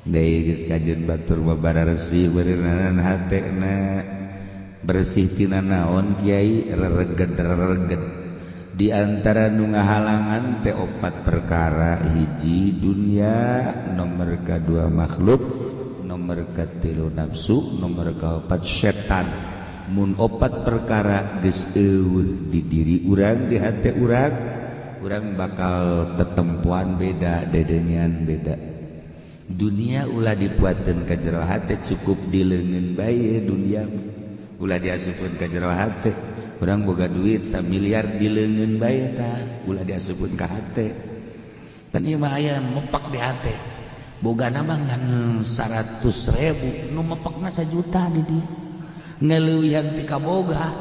Deui geus kajeun batur mah bararesih beureunan hatena bersih tina naon kiai rereged-rereged. Di antara nu ngahalangan teh opat perkara, hiji dunia, nomor kadua makhluk, nomor katilu nafsu, nomor kaopat setan. Mun opat perkara geus eueuh di diri urang, di hate urang, urang bakal tetempuan beda, dedengean beda. Dunia ulah dipuateun ka jero hate, cukup di leungeun bae dunia. Ulah diasupkeun ka jero hate. Urang boga duit 1 miliar di leungeun bae tah, ulah diasupkeun ka hate. Pan ieu mah aya mepak di hate. Bogana mah ngan 100.000, nu mepekna 1 juta di dieu. Ngaleuwihan ti kaboga.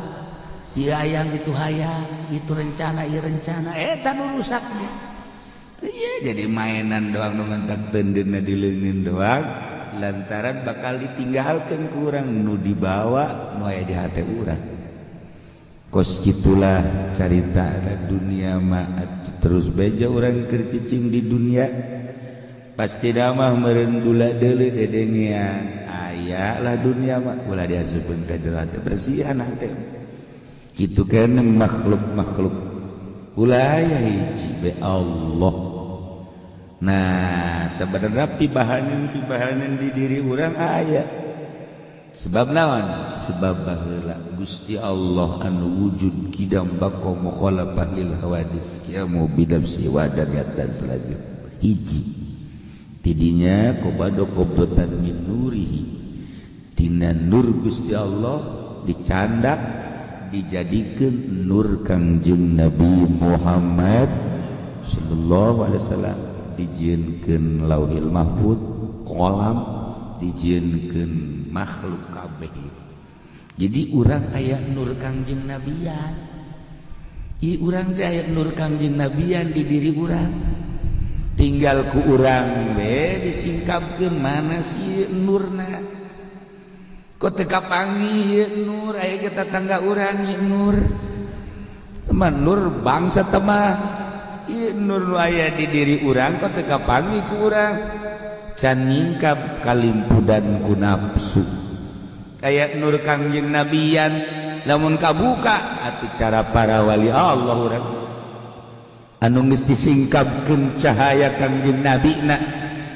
Ieu hayang itu hayang, itu rencana, ieu rencana, eta nu rusak dia. Iya jadi mainan doang nu mentak tendeuna di leungeun doang, lantaran bakal ditinggalkan ku urang nu dibawa nu aya di hate urang. Kos kitulah carita dunia mah, terus beja urang keur cicing di dunia pasti mah meureun dula deuleu dedengean aya lah dunia mah, ulah diasupkeun ka jero hate, bersihan hate. Kitu keneh makhluk-makhluk ulah aya hiji be Allah. Nah sebenarnya pibahanan di diri urang aya. Sebab naon? Sebab baheula Gusti Allah anu wujud kidam baqo mukhalafah lil hawadits qiyamu bidafsi wadaniyat dan selanjutnya. Hiji tidinya qabado qabdatan min nurihi, tina nur Gusti Allah dicandak dijadikeun nur Kangjeng Nabi Muhammad sallallahu alaihi wasallam, dijieunkeun Lauhil Mahfuz, kolam, dijieunkeun makhluk kabeh. Jadi urang aya nur Kangjeng Nabian. Ieu urang teh aya nur Kangjeng Nabian di diri urang. Tinggal ku urang we disingkapkeun mana sih nurna. Kok teu kapanggih ieu nur, aya ge tetangga urang ieu nur. Teman nur bangsa temah. Ieu nur nu aya di diri urang kok teu kapanggih ku urang. Can nyingkap kalimpudan ku nafsu. Kayak nur Kangjeng Nabian lamun kabuka atuh cara para wali Allah urang. Anu geus disingkapkeun cahaya Kangjeng Nabi na,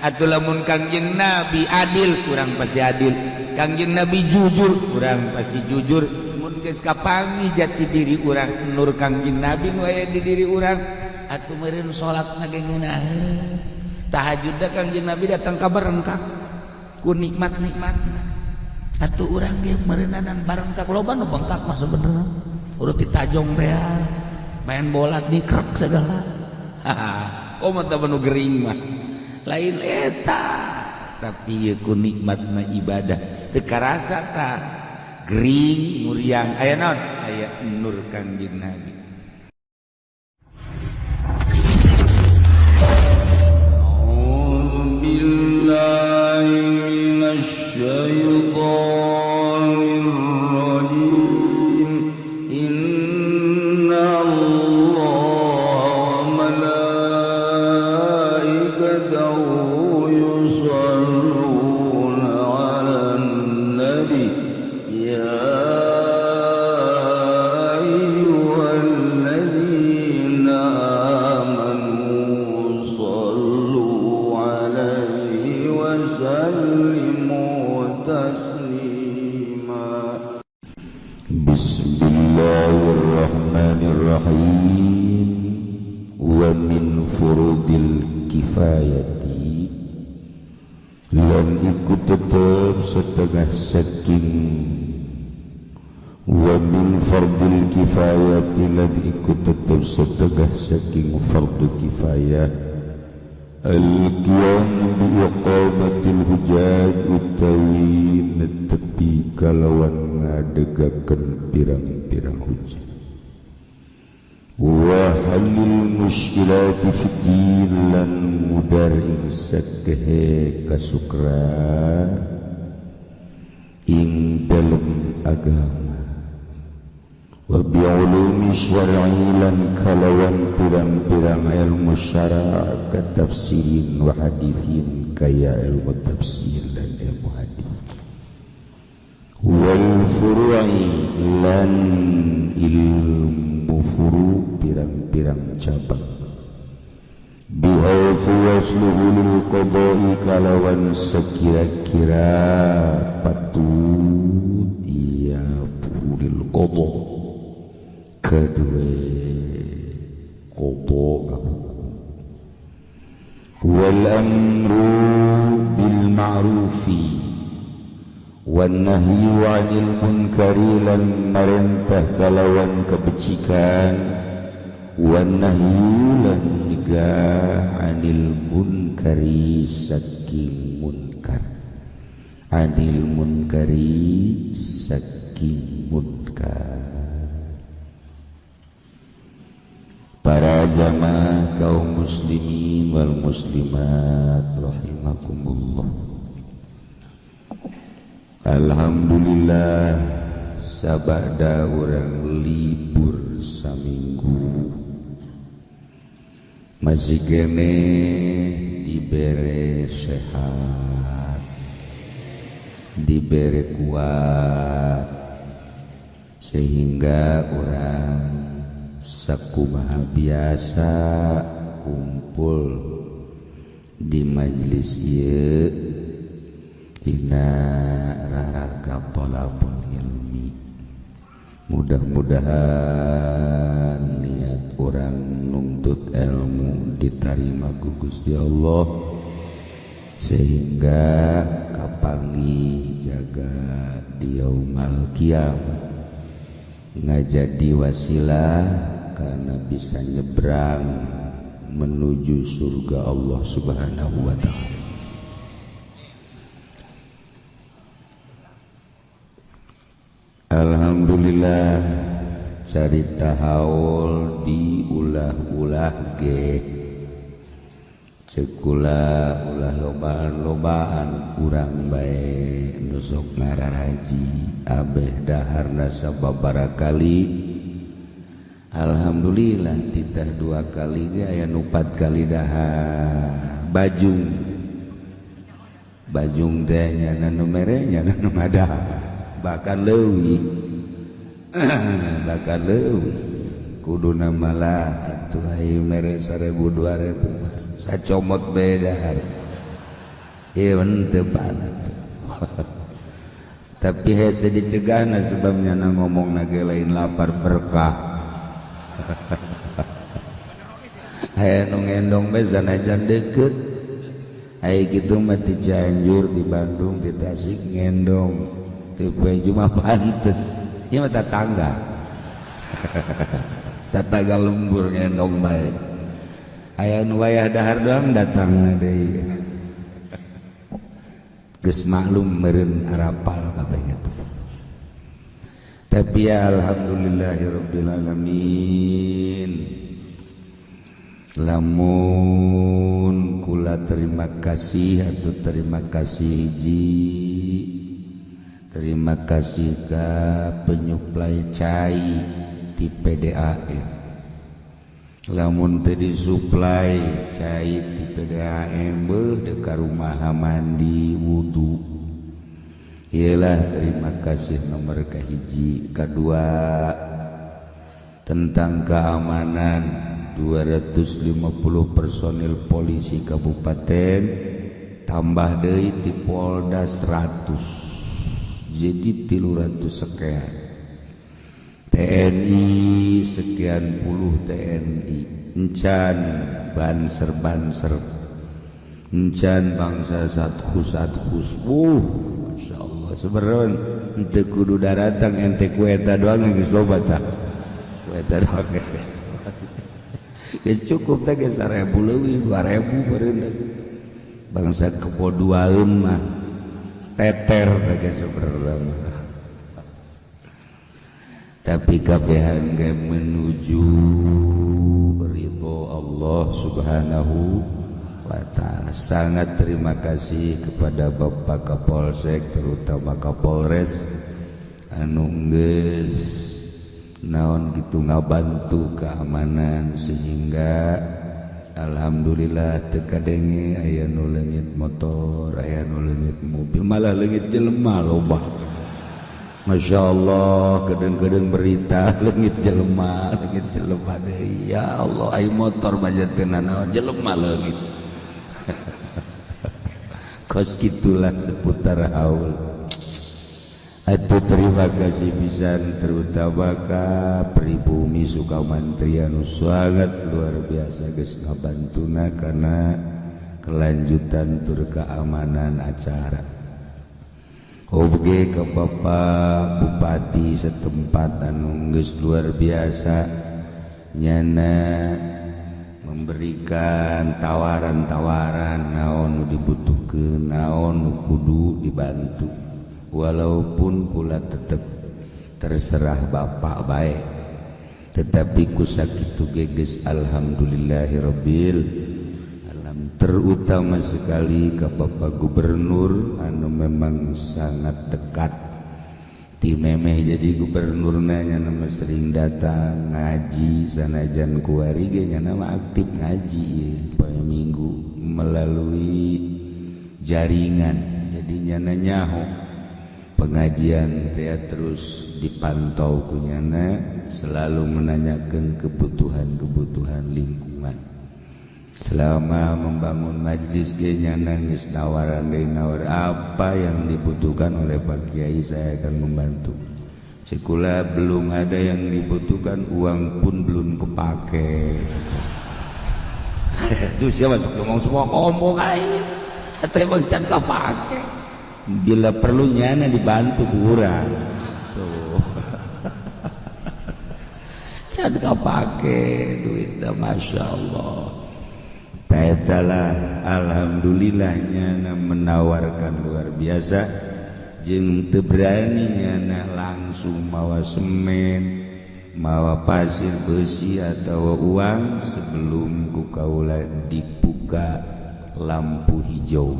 atuh lamun Kangjeng Nabi adil urang pasti adil, Kangjeng Nabi jujur urang pasti jujur. Mun geus kapanggih jati diri urang nur Kangjeng Nabi nu aya di diri urang, atuh meureun salatna ge ngeunaheun. Tahajud Kangjeng Nabi datang ka barengkak ku nikmat-nikmatna. Atuh urang ge meureunanan barengkak, loba nu bengkak mah sebenarnya. Urut ditajong teh main bola dikrek segala. Oh mah teh nu gering mah. Lain eta, tapi ieu ku nikmatna ibadah teu karasa tah. Gering muriang aya naon? Aya nur Kangjeng Nabi. Bismillahirrahmanirrahim. Wa min furudil kifayati lan iku tetep setengah saking wa min fardil kifayati lan iku tetep setengah saking fardu kifayah al-qiyam bi iqamatil hujaj utawi netepi kalawan ngadegakeun pirang-pirang hujah wa halil mushkilati fid din lan mudar ing sakehe kasukra ing dalem agama Wa bi'ulumi syar'i lan kalawan pirang-pirang ilmu syara' katafsirin wa hadithin kaya ilmu tafsir dan ilmu hadis. Wal furu'i lan ilmu furu' pirang-pirang cabang. Bihaitsu yasluhu lil qada'i kalawan sekira-kira patut ia lil qada' kedua qada wal amru bil ma'rufi wan nahyu 'anil munkari lan marentah kalawan kebecikan wan nahyu lan nyegah 'anil munkari saking munkar 'anil munkari saking munkar. Para jamaah kaum muslimin wal muslimat rahimakumullah. Alhamdulillah sabada urang libur saminggu masih kene dibere sehat, dibere kuat sehingga urang sakumaha biasa kumpul di majelis ieu dina raraga thalabul ilmi. Mudah-mudahan niat orang nuntut ilmu diterima ku Gusti Allah sehingga kapangi jaga di yaumal kiamat ngajadi wasilah karena bisa nyebrang menuju surga Allah Subhanahu wa ta'ala. Alhamdulillah carita haul diulah-ulah ge cekula ulah lobaan-lobaan urang bae nu sok ngararaji abeh daharna sababaraha kali. Alhamdulillah titah dua kali ge aya nu 4 kali dahar bajung bajung teh nya nu mere nya nu ngadahar bahkan leuwih bahkan leuwih kuduna malah atuh ai mere 1000 2000 sacomot bae dahar ieu teu panat. Tapi hese dicegahna sebabnya na ngomongna ge lain lapar berkah. Aya nu ngendong bae sanajan deukeut ai kitu mah ti Cianjur ti Bandung ti Tasik ngendong ti poe mah pantes ieu mah tatangga tatangga lembur ngendong bae aya nu wayah dahar doang datang deui geus maklum meureun arapal kabeh kitu. Tapi ya alhamdulillahirabbil alamin lamun kula terima kasih atau terima kasih hiji terima kasih ka penyuplai cai di PDAM lamun teu disuplai cai di PDAM beuh deuk ka rumah mandi wudu. Iyalah terima kasih nomor kahiji. Kedua tentang keamanan 250 personil polisi kabupaten tambah deui ti Polda 100 jadi 300 sekian TNI sekian puluh TNI encan banser-banser encan bangsa satkus-satkus. Masya Allah sebenarnya ente kudu daratang ente ku eta doang geus loba tah ku eta doang geus cukup teh geus 1000 leuwih 2000 meureun bangsa kebodohan mah teter teh geus sebenarnya. Tapi kabehan ge menuju ridho Allah Subhanahu wa ta'ala. Sangat terima kasih kepada Bapak Kapolsek terutama Kapolres anu geus naon gitu ngabantu keamanan sehingga alhamdulillah teu kadenge aya nu leungit motor, aya nu leungit mobil, malah leungit jelema loba. Masya Allah, kedeng-kedeng berita leungit jelema deui. Ya Allah, ai motor mah teu nanaon, jelema leungit. Kos gitulah seputar haul. Atuh terima kasih pisan terutama ka pribumi Sukamantri anu sangat luar biasa geus ngabantuna kana kelanjutan tur keamanan acara. Oge ke Bapak Bupati setempat anu geus luar biasa nyana memberikan tawaran-tawaran naon nu dibutuhkeun, naon nu kudu dibantu. Walaupun kula tetep terserah bapak baik, tetapi ku sakitu ge geus alhamdulillahirabbil alam. Terutama sekali ke Bapak Gubernur anu memang sangat dekat ti memeh jadi gubernurna nyana mah sering datang ngaji sanajan kuari ge nyana mah aktif ngaji poe Minggu melalui jaringan, jadi nyana nyaho pengajian teh terus dipantau ku nyana, selalu menanyakan kebutuhan-kebutuhan lingkungan. Selama membangun majlis ge nyana geus nawaran deui nawar apa yang dibutuhkan oleh Pak Kiai saya akan membantu. Cekula belum ada yang dibutuhkan, uang pun belum kepake. Itu siapa sok ngomong semua ngomong aja. Atau emang can kepake. Bila perlu nyana dibantu kurang. Tuh. Can kepake duitnya, Masya Allah. Taetalah alhamdulillah nyana menawarkan luar biasa jeung teu berani nyana langsung mawa semen, mawa pasir besi atau uang sebelum ku kaula dibuka lampu hijau.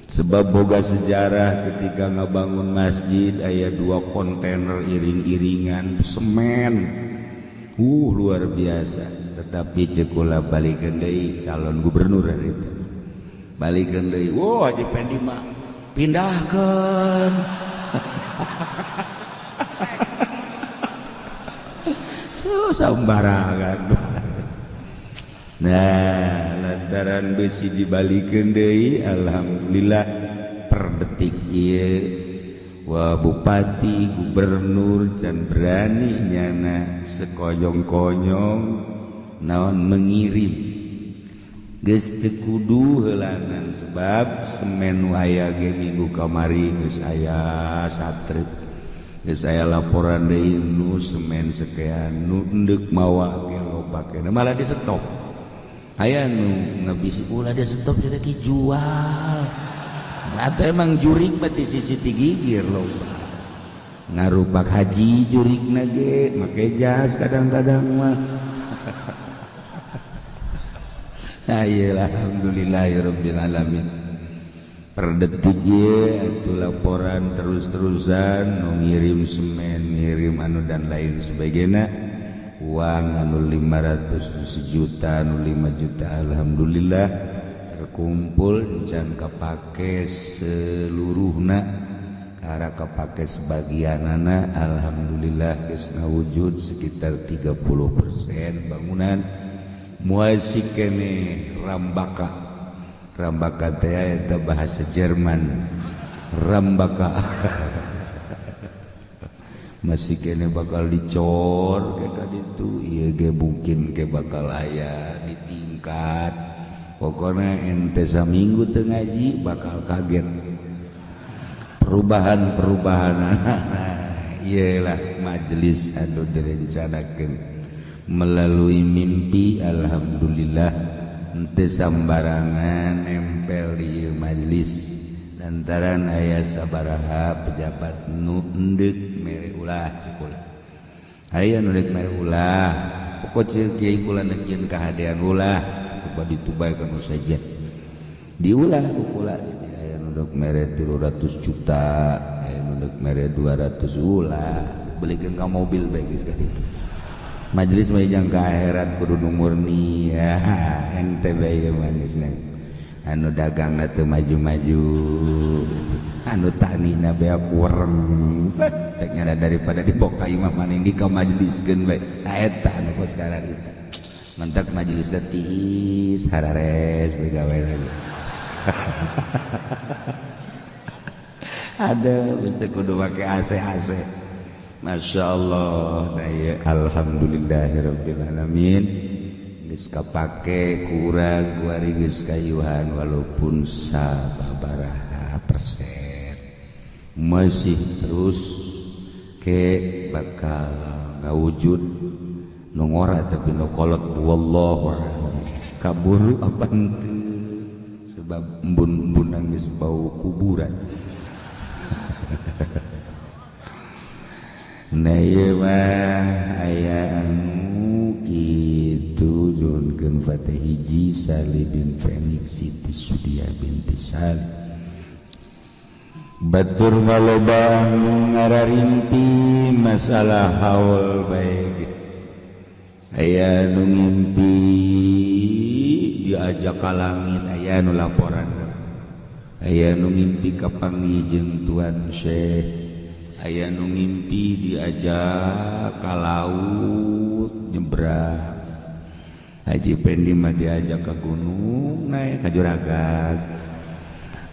Sebab boga sejarah ketika ngabangun masjid aya 2 kontainer iring-iringan semen. Luar biasa. Tetapi cekula balikeun deui calon gubernur itu. Balikeun deui, wah Haji Pendi mah pindahkeun. Sembarangan. Nah, lantaran besi dibalikeun deui, alhamdulillah per detik ieu wah bupati, gubernur can berani nyana sekonyong-konyong naon mengirim. Geus teu kudu heulanan sebab semen nu aya ge minggu kamari geus aya satruk. Geus aya laporan deui nu semen sekian nu endek mawa ge loba keneh malah di stop. Aya nu ngebisi ulah di stop jadi jual. Atau emang jurik mah ti sisi ti gigir loba. Ngarupak haji jurikna ge make jas kadang-kadang mah. Nah, iyalah alhamdulillahirabbil alamin. Per detik ye itu laporan terus-terusan nu ngirim semen, ngirim anu dan lain sebagainya. Uang anu 500 sejuta, anu 5 juta alhamdulillah terkumpul can kapake seluruhna, kara kapake sebagianana alhamdulillah geus ngawujud sekitar 30% bangunan. Muasik kene rambaka. Rambaka teh eta bahasa Jerman. Rambaka. Masih kene bakal dicor ke kaditu, ieu ge mungkin ke bakal aya ditingkat. Pokona ente saminggu teu ngaji bakal kaget. Perubahan-perubahan. Ieu lah majelis anu direncanakeun melalui mimpi alhamdulillah henteu sambarangan nempel di majelis lantaran aya sabaraha pejabat nu endek mere ulah sekolah aya nu deuk mere ulah pokok ceuk kiai kula neukieun kahadean ulah coba ditubaikeun nu saja diulah ku kula aya nu deuk mere 300 juta aya nu deuk mere 200 ulah Belikeun ka mobil bae geus ka ditu. Majelis mah jang ka akhirat kudu nu murni ya ente bae mah geus anu dagangna teu maju-maju, anu tanina bea kurang, cek nyada daripada diboka imah maning di ka majeliskeun bae. Nah eta anu kos sekarang kita mentak majelis teh tiis harares begawe lagi. Ada mesti kudu make AC AC. Masya Allah. Nah, ya, alhamdulillahirabbil alamin. Geus kapake kurang kuari geus kayuhan walaupun sababaraha persen masih terus ke bakal ngawujud nu ngora tapi nu kolot wallahu a'lam. Kaburu apa sebab embun-embun nangis bau kuburan. Nah ieu mah aya anu kitu junkeun Fatih hiji Sali bin Fenik Siti Sudia binti Sali. Batur maloba anu ngararimpi masalah haul bae. Aya anu ngimpi diajak ka langit, aya anu laporan ka. Aya nu ngimpi kapanggih jeung Tuan Syekh, aya nu ngimpi diajak ka laut nyebrang. Haji Pendi mah diajak ka gunung naik ka juragan.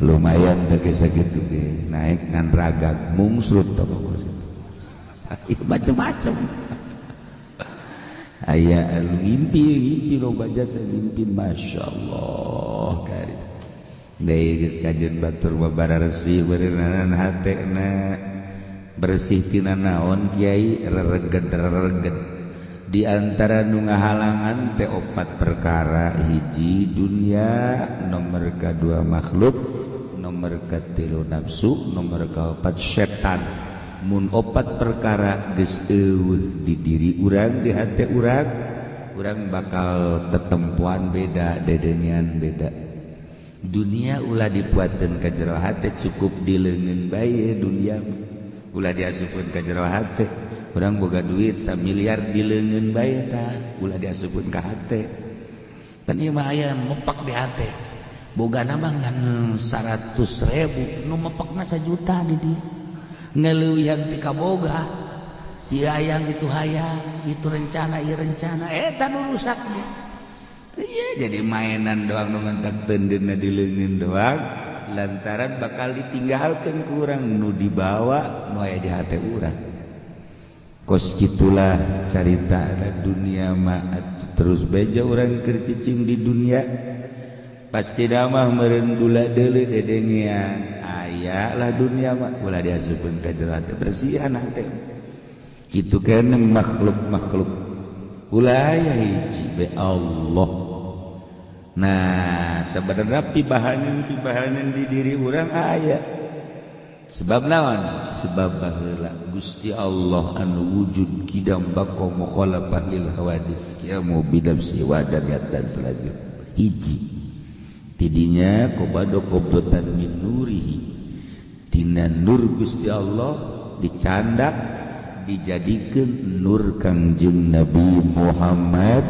Lumayan teh sakitu ge naik ngan ragag mungsrut teh pokok situ. Macem-macem. Aya anu ngimpi ngimpi loba jasa ngimpi masyaallah kari. Deui geus kajeun batur babararesih beureunan hatena bersih tina naon kiai rereged-rereged. Di antara nu ngahalangan teh opat perkara, hiji dunia, nomor kadua makhluk, nomor katilu nafsu, nomor kaopat setan. Mun opat perkara geus eueuh di diri urang, di hate urang, urang bakal tetempuan beda, dedengean beda. Dunia ulah dipuateun ka jero hate, cukup di leungeun bae dunia ulah diasupkeun ka jero hate. Urang boga duit 1 miliar di leungeun bae tah, ulah diasupkeun ka hate. Pan ieu mah aya mepak di hate. Bogana mah ngan 100.000, nu mepekna 1 juta di dieu. Ngaleuwihan ti kaboga. Ieu hayang itu hayang, itu rencana, ieu rencana, eta nu rusak dia. Iya jadi mainan doang nu mentak tendeuna di leungeun doang lantaran bakal ditinggalkeun ku urang nu dibawa nu aya di hate urang. Kos kitulah carita dunia mah terus beja urang keur cicing di dunia pasti mah meureun dula deuleu dedengean aya lah dunia mah ulah diasupkeun ka jero hate bersihan hate. Kitu keneh makhluk-makhluk ulah aya hiji be Allah. Nah sebenarnya pibahanan di diri urang aya. Sebab naon? Sebab baheula Gusti Allah anu wujud kidam baqo mukhalafah lil hawadits ya mubidam siwa dan dan selanjutnya. Hiji tidinya qabado qabdatan min nurihi, tina nur Gusti Allah dicandak dijadikeun nur Kangjeng Nabi Muhammad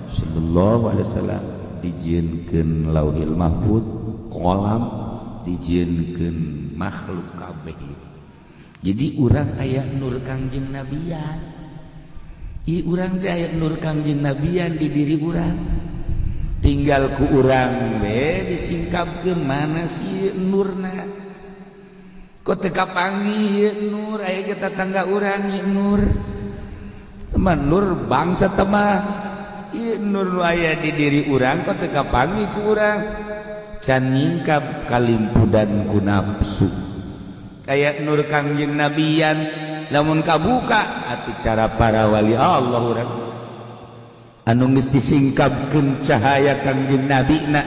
sallallahu alaihi wasallam, dijieunkeun Lauhil Mahfuz, kolam, dijieunkeun makhluk kabeh. Jadi urang aya nur Kangjeng Nabian. Ieu urang teh aya nur Kangjeng Nabian di diri urang. Tinggal ku urang we disingkapkeun mana sih nurna. Kok teu kapanggih ieu nur, aya ge tetangga urang ieu nur. Teman nur bangsa temah. Ieu nur nu aya di diri urang kok teu kapanggih ku urang. Can nyingkap kalimpudan ku nafsu. Kayak nur Kangjeng Nabian lamun kabuka atuh cara para wali Allah urang. Anu geus disingkapkeun cahaya Kangjeng Nabi na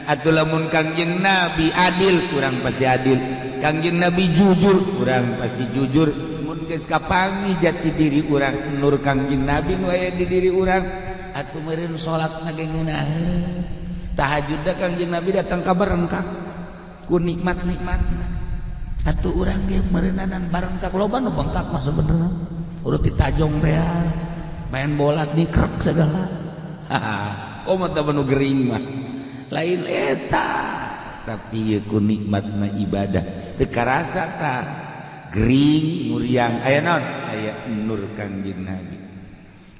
atuh lamun Kangjeng Nabi adil urang pasti adil. Kangjeng Nabi jujur urang pasti jujur. Mun geus kapanggih jati diri urang nur Kangjeng Nabi nu aya di diri urang atuh meureun salatna ge ngeunaheun. Tahajud Kangjeng Nabi datang ka barengkak ku nikmat-nikmatna. Atuh urang ge meureunanan barengkak loba nu bengkak mah sebenarnya. Urut ditajong teh main bola dikrek segala. Oh mah teh nu gering mah. Lain eta tapi ieu ku nikmatna ibadah. Teu karasa tah. Gering muriang aya naon? Aya nur Kangjeng Nabi.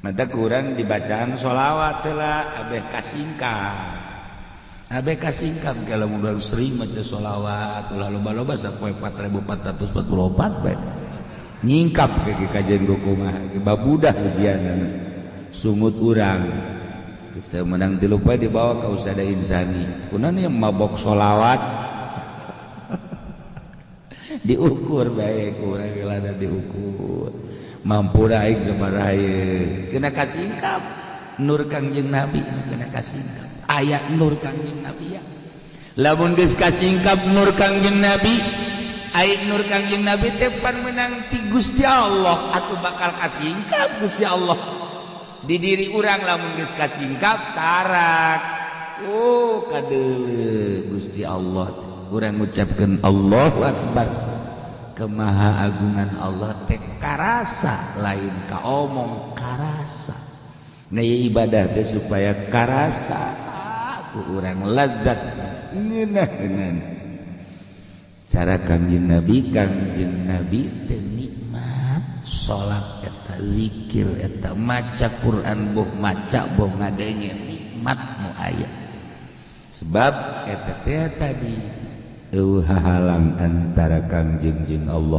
Mata kurang dibacaan sholawat lah abeh kasingkap. Abeh kasingkap kalau udah sering maca sholawat ulah loba-loba sampai 4444 bae. Nyingkap ke kajian kumaha babudah ujian sungut urang. Geus teu meunang tilu poe dibawa ka Usada Insani. Kunaon ieu mabok sholawat? Diukur bae kurang gelada diukur. Mampu aing sabaraha ieu kena kasingkap nur Kangjeng Nabi kena kasingkap aya nur Kangjeng Nabi ya lamun geus kasingkap nur Kangjeng Nabi aya nur Kangjeng Nabi teh pan meunang ti Gusti Allah atuh bakal kasingkap Gusti Allah di diri urang lamun geus kasingkap tarak oh kadeuleu Gusti Allah urang ngucapkeun Allahu Akbar kemahaagungan Allah teh karasa lain kaomong karasa. Nah ibadah teh supaya karasa ku urang lazat ngeunah-ngeunah. Cara Kangjeng Nabi teh nikmat salat eta zikir eta maca Quran boh maca boh ngadenge nikmat nu aya. Sebab eta teh tadi eueuh halang antara Kangjeng jeung Allah.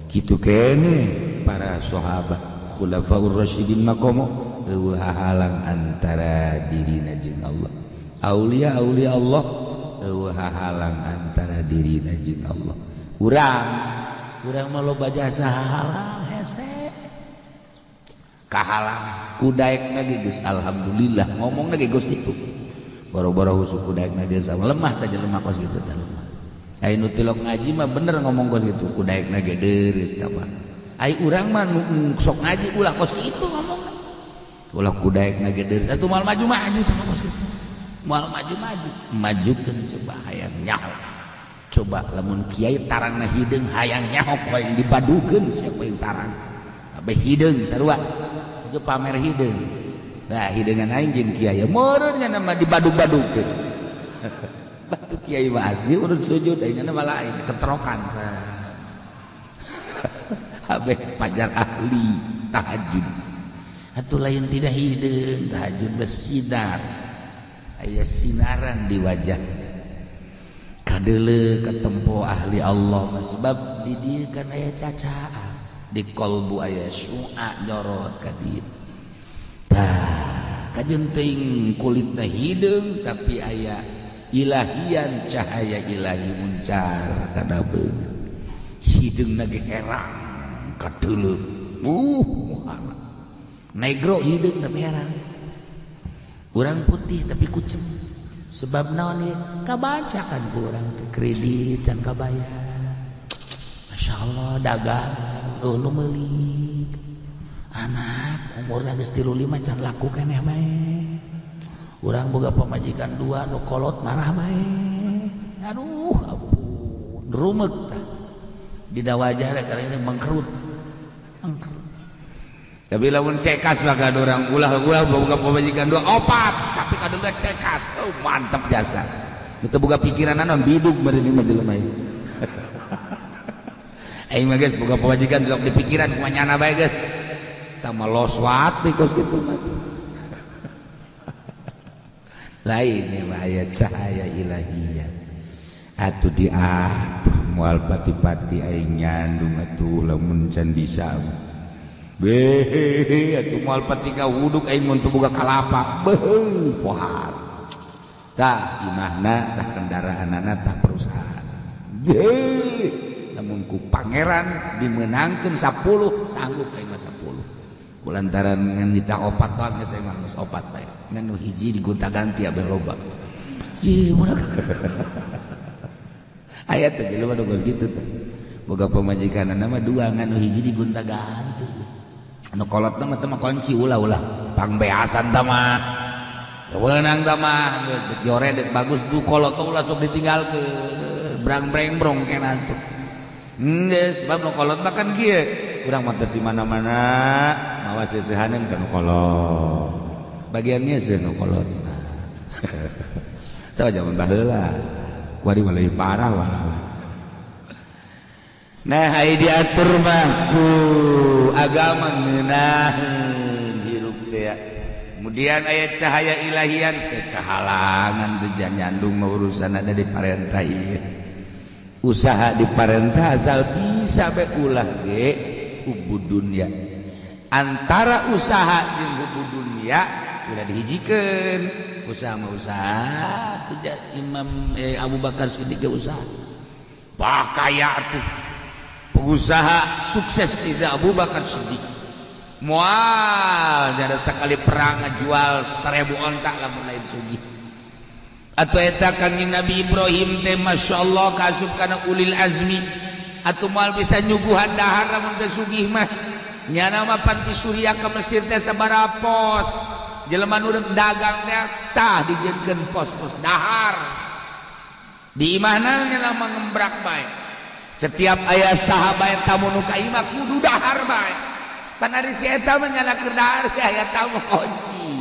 Kitu kene para sahabat khulafaur rasyidin makomo eueuh halang antara dirina jeung Allah. Aulia aulia Allah eueuh halang antara dirina jeung Allah. Urang mah loba jasa halang hese. Kahalang kudaekna ge geus alhamdulillah ngomongna ge geus kitu. Boro-boro husuk kudaekna ge sama lemah teh jelema kos kitu teh lemah. Ai nu tilok ngaji mah bener ngomong kos gitu kudaekna ge deureus tah. Ai urang mah nu sok ngaji ulah kos kitu ngomongna. Ulah kudaekna ge deureus atuh moal maju-maju tah kos kitu. Moal maju-maju, majukeun coba hayang nyaho. Coba lamun kiai tarangna hideung hayang nyaho ku hayang dibadukeun siapa yang tarang. Abe hideung sarua. Itu pamer hideung. Nah hideungan aing jeung kiai meureun nya mah dibadug-badukeun. Batu kiai mah asli urut sujud aing mah lain keterokan. Abeh pajar ahli tahajud. Atuh lain tidak hideung tahajud bersinar. Aya sinaran di wajah. Kadeuleu katempo ahli Allah sebab di dieu kan aya cacaan. Di kolbu aya syu'a nyorot ka dieu. Tah kajeun teuing kulitna hideung tapi aya ilahian cahaya ilahi muncar kana beungeut hideungna ge herang kadeuleu muhana negro hideung tapi herang urang putih tapi kucem sebab naon ieu kabaca kan ku urang teh kredit can kabayar masyaallah dagang nu meuli anak umurna geus 35 can laku keneh bae. Urang boga pamajikan dua nu kolot marah bae. Aduh, ampun, rumek tah. Dina wajah kali ini mengkerut. Mengkerut. Tapi lamun cekas mah ka urang ulah-ulah boga pamajikan dua opat, tapi kadeulah cekas. Oh, mantap jasa. Teu boga pikiran naon bidug meureun ieu mah jelema ieu. Aing mah geus boga pamajikan sok di pikiran kumaha nyana bae geus. Tah mah loswat di kos kitu mah. Lain ya aya cahaya ilahiyah atuh diatur moal pati-pati aing nyandung atuh lamun can bisa beuh atuh moal pati ngawuduk aing mun teu boga kalapa beuh pohar tah imahna tah kendaraanana tah perusahaan beuh lamun ku pangeran dimeunangkeun 10 sanggup aing mah 10 kulantaran ngan dita opat doang geus aing mah geus opat bae ngan nu hiji digonta-ganti abeh loba ji budak aya teh jelema nu geus kitu teh boga pamajikanna mah dua ngan nu hiji digonta-ganti nu kolotna mah teh mah kunci ulah-ulah pangbeasan tah mah teu meunang tah mah geus dek jore dek bagus du kolot ulah sok ditinggalkeun brang-breng brong kena tuh. Geus sebab nu kolot mah kan kieu. Urang mah tos di mana-mana mawa seusehaneun ka nu kolot. Bagiannya seuh nu kolot. Tah zaman baheula. Kuari mah leuwih parah walah. Nah, ai diatur mah ku agama ngeunaheun hirup teh. Kemudian aya cahaya ilahian teh kahalangan teh nyandung urusan ada di parentah ieu. Usaha di parentah asal bisa bae ulah ge hubbu dunya. Antara usaha jeung hubbu dunya ulah dihijikeun. Usaha mah usaha tuh Imam Abu Bakar Siddiq ge usaha. Bakaya tuh pengusaha sukses itu Abu Bakar Siddiq. Moal ada sekali perang ngajual 1000 onta lamun lain sugih. Atau eta Kangjeng Nabi Ibrahim teh masyaallah kaasup kana ulil azmi. Atuh moal bisa nyuguhan dahar lamun teh sugih mah. Nyana mah panti Suriah ka Mesir teh sabaraha pos. Jelema nu rek dagang teh tah dijieunkeun pos-pos dahar. Di imahna nyala ngembrak bae. Setiap aya sahabat tamu nu ka imah kudu dahar bae. Pan ari si eta mah nyala keur dahar aya tamu kunci.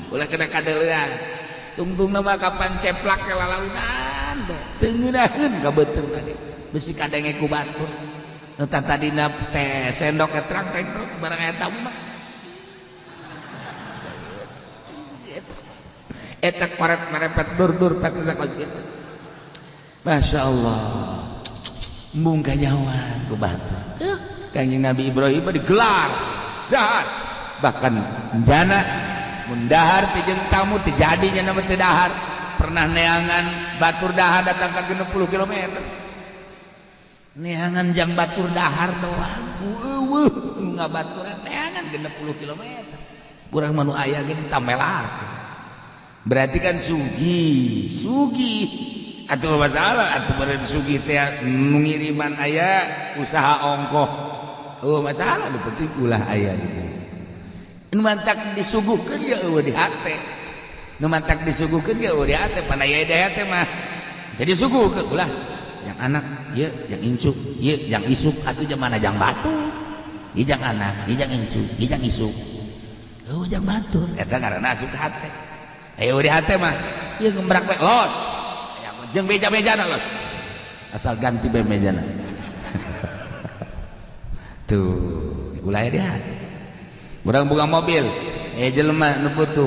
Ulah kena kadeleuan. Tungtungna mah kapan ceplak ke lalaunan. Teu ngeunaheun ka beuteung tadi. Bisi kadenge ku batur. Nu tadina teh sendok terang teh barang aya tamu mah. Eta koret merepet dur-dur pet eta kos kitu. Masya Allah. Embung kanyawan ku batur. Kanjeng Nabi Ibrahim digelar dahar, bahkan jana mun dahar teh jeung tamu teh jadi nya nama teh dahar. Pernah neangan batur dahar datang ka 60 km. Neangan jang batur dahar doang eueuh nu ngabaturan neangan 60 km. Urang mah nu aya ge ditamelar. Berarti kan sugih, sugih atuh masalah atuh beureun sugih teh nu ngiriman aya usaha ongkoh. Oh masalah nu penting ulah aya gitu. Nu mantak disuguhkeun ge eueuh di hate. Nu mantak disuguhkeun ge eueuh di hate, pan aya di hate mah. Jadi suguhkeun ulah yang anak ieu, yang incuk, ieu yang isuk atuh mana jang batu. Ieu jang anak, ieu jang incuk, ieu jang isuk. Eueuh jang batur eta ngaranna asup hate. Aya di hate mah ieu ngembrak we los. Jeung beja-bejana los. Asal ganti be mejana. Tuh, ulah di hati. Urang buka mobil, jelema nu butuh.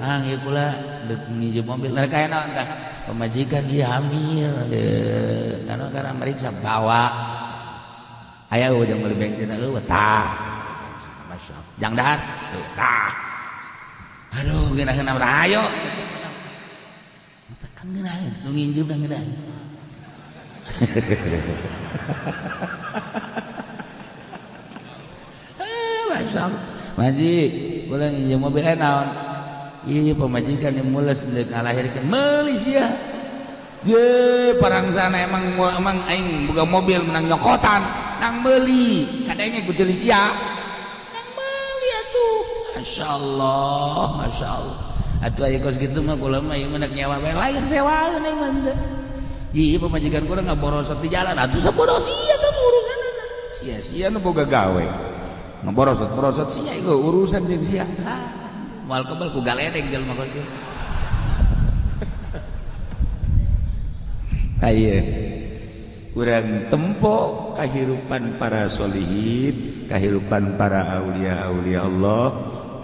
Ah, ieu pula deuk nginjem mobil. Nah, kaya naon tah? Pamajikan ieu hamil, karena karena meriksa bawa. Aya eueuh jeung meuli bensin eueuh tah. Masyaallah. Jang dahar, tuh tah. Aduh, geunaheun mah ayo. Kan ngeunaheun, nu nginjem da ngeunaheun. Maji, kula nginjem mobil naon? Ieu pamajikan yang mules deuk ngalahirkeun meuli sia. Ye, parangsana emang emang aing boga mobil menang nyokotan, nang meuli, kadenge ku ceuli sia. Nang meuli atuh. Masyaallah, masyaallah. Atuh aya kos kitu mah kula mah ieu mah nyawa bae lain sewaeun aing mah teh. Ieu pamajikan kula ngaborosot di jalan, atuh sabodoh sia teh urusanna. Sia-sia nu boga gawe. Ngeborosot-borosot sia ieu urusan jeung sia. Moal kebel ku galedeng jelema kos kieu. Aye. Urang tempo kahirupan para solihin, kahirupan para aulia-aulia Allah,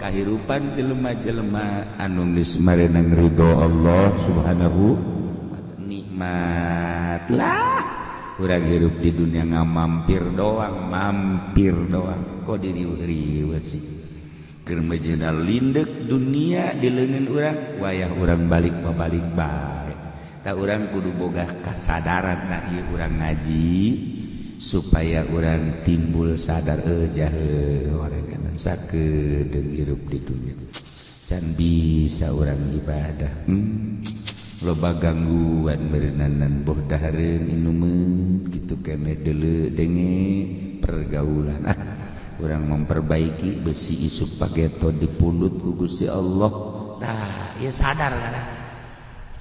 kahirupan jelema-jelema anu geus marenang ridho Allah Subhanahu wa ta'ala. Nikmat lah urang hirup di dunia ngamampir doang, mampir doang. Kok diriweuh-riweuh sih? Keur mejeuna lindek dunia di leungeun urang, wayah urang balik mah balik bae. Tah urang kudu boga kasadaran nah ieu urang ngaji supaya urang timbul sadar jahe orangan sakedeung hirup di dunia. Can bisa urang ibadah. Loba gangguan meureunnan boh dahareun inumeun kitu keneh deuleu denge pergaulan. Ah, urang memperbaiki besi isuk pageto dipundut ku Gusti Allah. Tah, ieu sadar kana.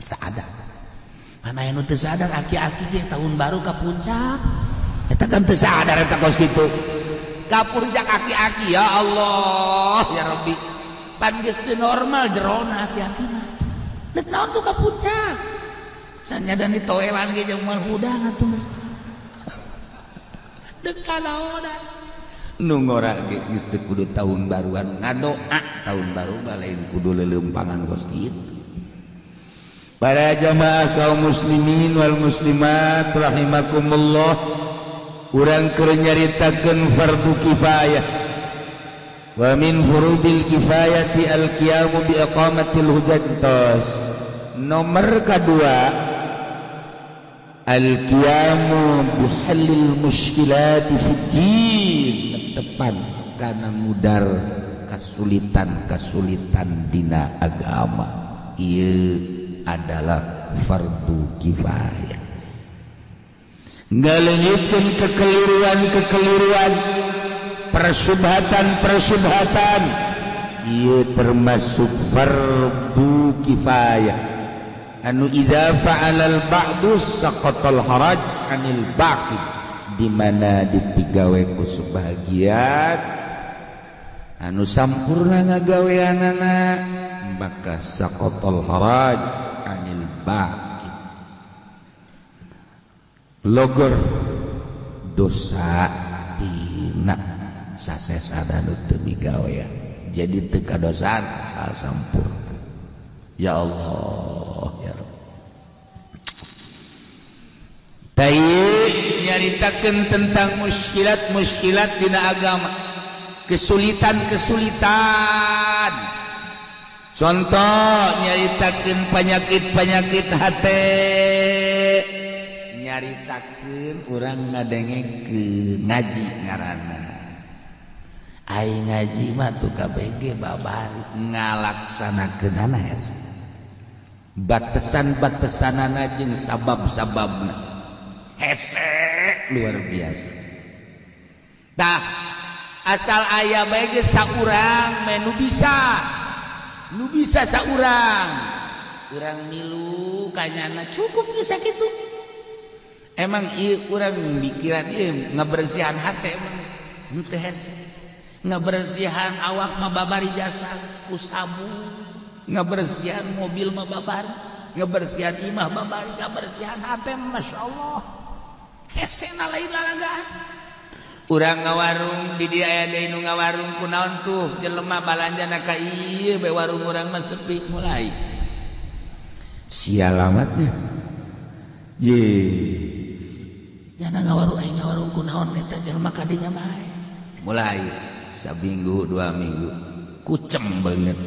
Sadar. Karena anu teu sadar aki-aki ge tahun baru ka puncak. Eta kan teu sadar eta kos kitu. Ka puncak aki-aki, ya Allah ya Rabbi. Pan geus teu normal jerona aki-aki mah. Dek naon tuh ka puncak? Sanyadan ditoelan ge jeung moal hudang atuh geus. Dek kanaonan. Nu ngora ge geus teu kudu tahun baruan ngadoa tahun baru lain kudu leuleumpangan kos kitu. Para jamaah kaum muslimin wal muslimat rahimakumullah, urang keur nyaritakeun fardu kifayah. Wa min furudil kifayati al-qiyamu bi iqamatil hujjat. Tos. Nomor kedua, al-qiyamu bi halil mushkilati fid din. Tepan kana mudar kasulitan-kasulitan dina agama. Ieu adalah fardu kifayah. Ngaleungitkeun kekeliruan-kekeliruan, persubhatan-persubhatan, ieu termasuk fardu kifayah. Anu idza fa'alal ba'du saqatal haraj 'anil baqi, di mana dipigawe ku sebagian anu sampurna ngagaweanana maka saqatal haraj 'anil baqi, logor dosa tina sasesada nu teu migawean, jadi teu kadosaan asal sampurna. Ya Allah ya Rabb. Tayyib nyaritakeun tentang muskilat-muskilat dina agama, kesulitan-kesulitan. Contoh nyaritakeun penyakit-penyakit hate, nyaritakeun urang ngadengkeun ngaji ngaranna. Ai ngaji mah tuh KBG babari ngalaksanakeunana hese. Batesan-batesanana jeung sabab-sababna hese luar biasa. Tah asal aya bae geus saurang meh nu bisa. Nu bisa saurang. Urang milu kanyana cukup geus sakitu. Emang ieu urang mikiran ieu ngabersihan hate emang henteu hese. Ngabersihan awak mah babari jasa ku sabun, ngabersihan mobil mah babari, ngabersihan imah babari, ngabersihan hate masyaallah. Hesena lain lalagaan. Urang ngawarung di dieu aya deui nu ngawarung kunaon tuh jelema balanjana ka ieu bae warung urang mah sepi mulai. Sial amatnya. Ye. Nyana ngawarung aing ngawarung kunaon eta jelema ka dinya bae. Mulai saminggu 2 minggu kucem banget,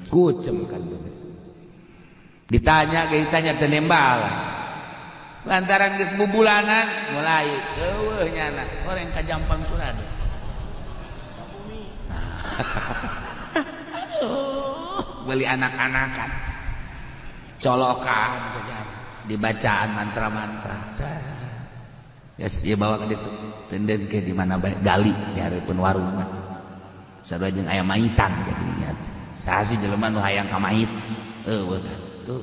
kucem kan banget. Ditanya ge ditanya teu nembal lantaran geus bubulanan mulai eueuh nyana orang ka Jampang Surade. Aduh, beli anak-anakan colokan dibacaan mantra-mantra. Yes, dia bawa ke ditu tenden ke di mana bae gali di hareupeun warung mah. Sarua jeung aya maitan jadinya. Saha sih jelema nu hayang ka mait? Eueuh tuh.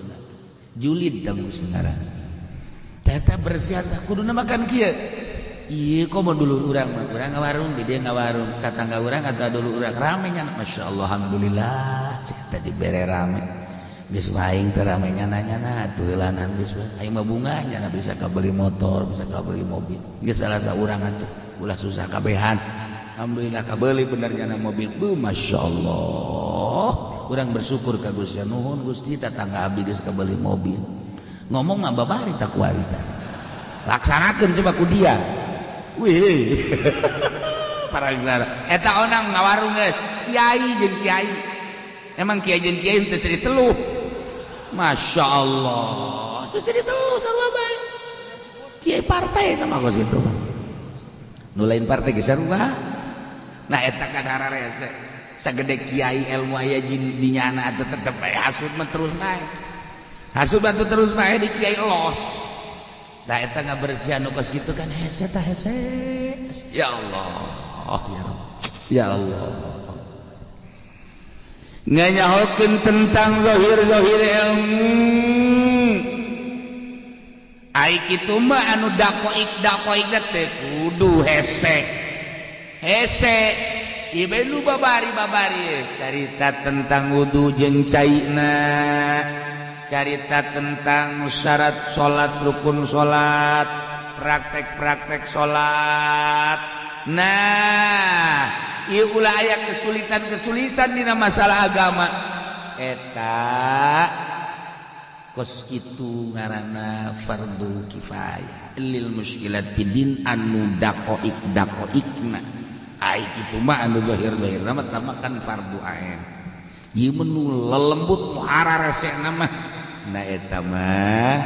Julid da ngaranna. Teta bersihan tah kuduna makan kieu. Ieu komo dulur urang mah, urang ngawarung di dieu ngawarung, tatangga urang atau dulur urang rame nya. Masyaallah alhamdulillah teh dibere rame. Geus aing teh rame nyana-nyana atuh heulanan geus aing mah bunga nyana bisa kabeli motor, bisa kabeli mobil. Geus salah urang atuh ulah susah kabehan. Alhamdulillah kabeli bener nyana mobil. Bu masyaallah. Urang bersyukur ka Gusti, nuhun Gusti tatangga abdi geus kabeli mobil. Ngomong mah babari tak kuari tah. Laksanakeun coba ku dia. Wih. Parangsara. Eta onang ngawarung geus. Kiai jeung kiai. Emang kiai jeung kiai teu seri teluh. Masya Allah, teu seri teluh sarua bae. Kiai partai eta mah kos kitu mah. Nu lain partai ge sarua. Nah eta kan hararese. Sagede kiai ilmu aya jin di nyana atuh tetep bae hasud mah terus bae. Hasud mah terus bae di kiai los. Nah eta ngabersihan nu kos kitu kan hese tah hese. Ya Allah, ya Rabb. Ya Allah. Nganyahokeun tentang zahir-zahir ilmu. Ai kitu mah anu dakoik dakoik teh kudu hese hese. Ieu lu babari babari carita tentang wudu jeung caina, carita tentang syarat salat, rukun salat, praktek-praktek salat. Nah, ieu ulah aya kesulitan-kesulitan dina masalah agama eta kos kitu ngaranna fardu kifayah lil muskilat fidin anu daqoik daqoikna. Ai kitu mah anu zahir-zahirna mah kan fardu ain. Ieu menu lelembut nu hararesena mah nah eta mah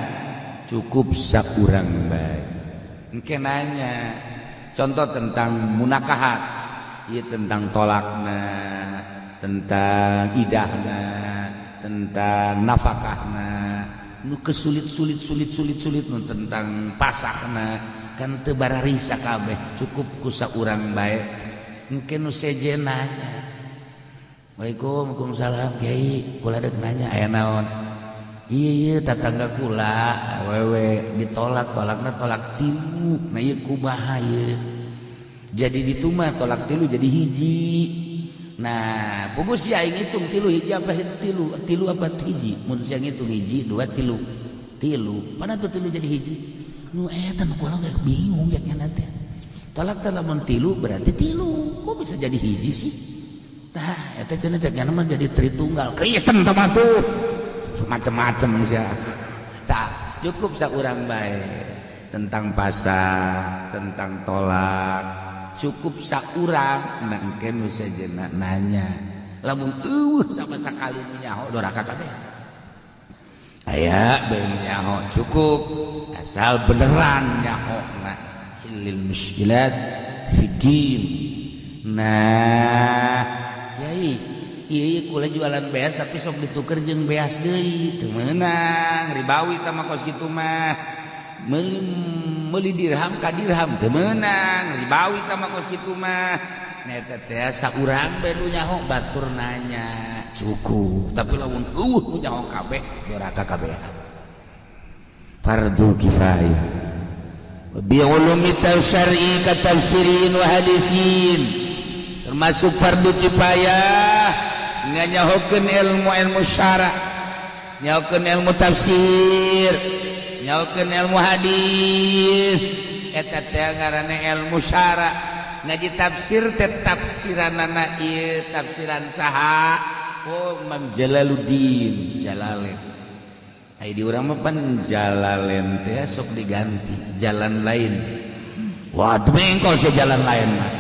cukup saurang bae. Engke nanya contoh tentang munakahat, ieu tentang tolakna, tentang idahna, tentang nafakahna, nu kesulit-sulit sulit sulit sulit nu tentang pasahna kan teu bararisa kabeh, cukup ku saurang bae. Engke nu sejen nanya, Waalaikumsalam, waalaikumsalam kiai, kula deuk nanya aya naon? Iya iya tetangga kula awewe ditolak, tolakna tolak tilu, nah ieu kumaha ieu? Jadi ditu mah tolak tilu jadi hiji. Nah, puguh sia aing ngitung tilu hiji apa tilu, tilu apa hiji? Mun sia ngitung hiji, dua, tilu. Tilu, mana tuh tilu jadi hiji? Nu eta mah kula ge bingung cek nya teh. Tolak teh lamun tilu berarti tilu. Kok bisa jadi hiji sih? Tah, eta cenah cek nya mah jadi tritunggal. Kristen teh mah tuh. Macem-macem sia. Tah, cukup saurang bae tentang pasah, tentang tolak. Cukup saurang nah engke nu sejenna nanya. Lamun eueuh sama sakali nu nyaho doraka kabeh. Aya bae nyaho cukup asal beneran nyahona. Lil muskilat fid din. Nah, kiai, ieu kula jualan beas tapi sok dituker jeung beas deui, teu meunang, ribawi tah mah kos kitu mah. Meuli dirham ka dirham teu meunang, ribawi tah mah kos kitu mah. Nah eta teh saurang bae nu nyaho batur nanya cukup, tapi lamun eueuh nu nyaho kabeh doraka kabeh. Fardu kifayah. Bi ulumi syar'i ka tafsirin wa hadisin, termasuk fardu kifayah nganyahokeun ilmu-ilmu syara, nyahokeun ilmu tafsir, nyahokeun ilmu hadis. Eta teh ngaranna ilmu syara. Ngaji tafsir teh tafsiranana ieu tafsiran saha? Oh, Imam Jalaluddin Jalalain. Ai di urang mah pan Jalalain teh sok diganti jalan lain. Wah, bengkol sih jalan lain mah.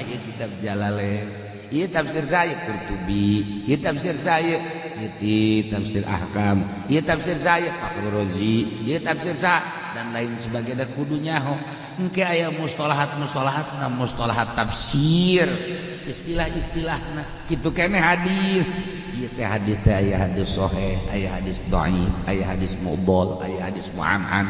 Ieu kitab Jalalain. Ieu tafsir saya Qurtubi, ieu tafsir saya ieu tafsir Ahkam, ieu tafsir saya Fakhrur Razi, ieu tafsir saya dan lain sebagainya kudu nyaho. Engke aya mustalahat-mustalahatna, mustalahat tafsir, istilah-istilahna kitu keneh hadis. Ieu teh hadis teh aya hadis sahih, aya hadis dhaif, aya hadis mudhal, aya hadis mu'an'an,